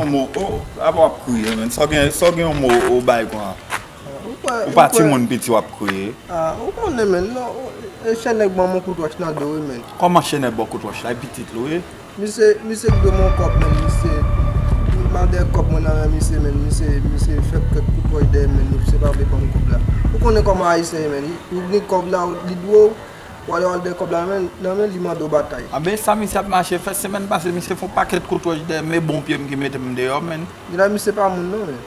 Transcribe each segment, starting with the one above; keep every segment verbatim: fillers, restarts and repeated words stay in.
Mo, o, apa w ap kriye, menn? Sa w gen, sa w gen yon mo ou bay kon sa? Ou pa, ou pa timoun piti w ap kriye. Ah, ou konnen, menn, non, e chè nèg ban m yon kout wòch nan do, wi, menn. Kòman chè nèg ba w kout wòch la? E pitit li w ye? Misye, misye dwe m yon kòb, menn, misye, m al dèyè kòb mwen nan men misye, menn, misye, misye fè kèk kout wòch dèyè m, menn, misye pa vle ban m kòb la. Ou konnen kòman Ayisyen ye, menn, ou gen kòb la, li dwe w, w ale w al dèyè kòb la nan men, nan men li mande w batay. Anben, sa misye ap mache fè? Semèn pase, misye fè yon pakèt kout wòch dèyè m, e bon pye m ki mete m deyò, menn. Genlè misye pa moun non, menn.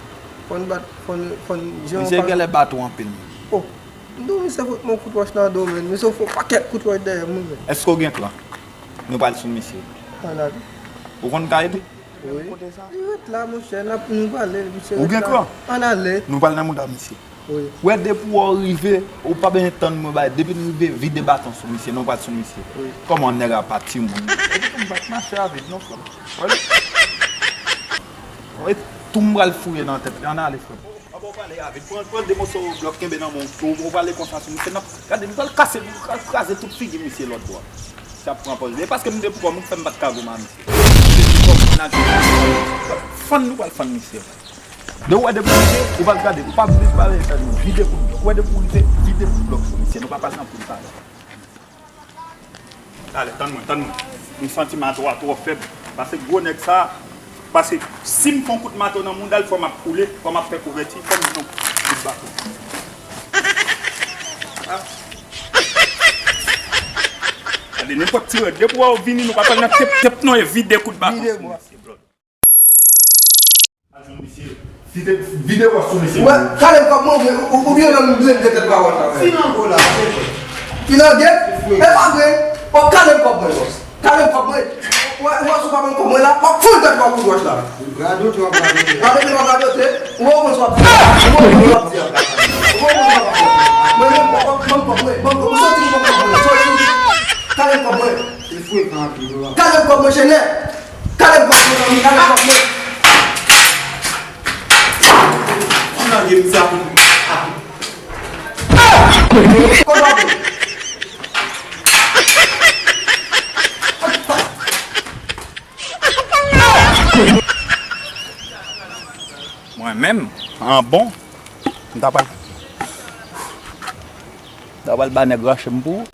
Fò n bat, fò n, fò n, jan misye genlè bat ou anpil, menn. Oh, m di w misye fout m yon kout wòch nan do, menn. Misye fè yon pakèt kout wòch dèyè m, wi, menn. Èske w gen kran? Nou pral sou misye. Ann ale. Ou konn kay li? Wi. Li ret la, monchè, n ap, nou pale, misye ret la. Ou gen kran? Ann ale. Nou pral nan mouda misye. Wi. Wè, depi w rive, ou pa bezwen tann mwen bay. Depi n rive, vide baton sou misye, nou pral sou misye. Wi. Kòman nèg a pa timoun? Epi tou m pa t mache avè l non, frè m. Wè l. Wè, tou m pral fouye nan tèt li. Ann ale, frè m. Apa w pale avè l? Pran, pran de moso blòk kenbe nan men w. Ou, ou pale konsa sou misye. N ap, gade, m pral kase, m pral kraze tout figi misye lòt bò. Sa ap pran pòz li. E paske m te pou kò m, m fè m pa t ka goumen a misye. Fann nou pral fann misye. De ou wè depi w rive, ou pral gade, ou pa vle pale sa nou. Vide kout blòk. Ou wè depi w rive, vide kout blòk sou misye. Nou pa pase nan poul sa la. Talè, tann mwen, tann mwen. M santi mato a twò fèb. Pase gwo nèg sa, pase si m fè yon kout mato nan mouda l, fò m ap koule, fò m ap fè kouvèti, fò m jwenn yon kout baton. Ah. Gade, nenpòt ti rèd, depi w wè w vini, nou pa pral nan tep, tep, non, e vide kout baton. Vide, bwa. Vide, vide wòch sou mesye. Wè, kale kòb mwen, ou, ou, ou byen nan m byen gen tèt ba wòch la. Fin an go la, se vre. Fin an gen? E pa vre. Bon, kale kòb mwen, bòs. Kale kòb mwen. Wè, wè, si w pa ban m kòb mwen la, m ap fout tèt ba kout wòch la. Radote, w ap radote. Radote, w ap radote. Ou wè, ou konn sa w ap di. Ou wè, ou konn sa w ap di. Ou wè, ou konn sa w ap di. Mwen menm, ban m kòb mwen, ban m kòb mwen. Soti, ban m kòb mwen. Soti. Kale kòb mwen. Li frekan anpil, wi. Kale kòb mwen, chenè. Kale kòb mwen, zanmi, kale kòb mwen. Ou nan game sa. Kòb la pou. Mwen menm, an bon, m ta pral, m ta pral ba nèg rache m pou ou.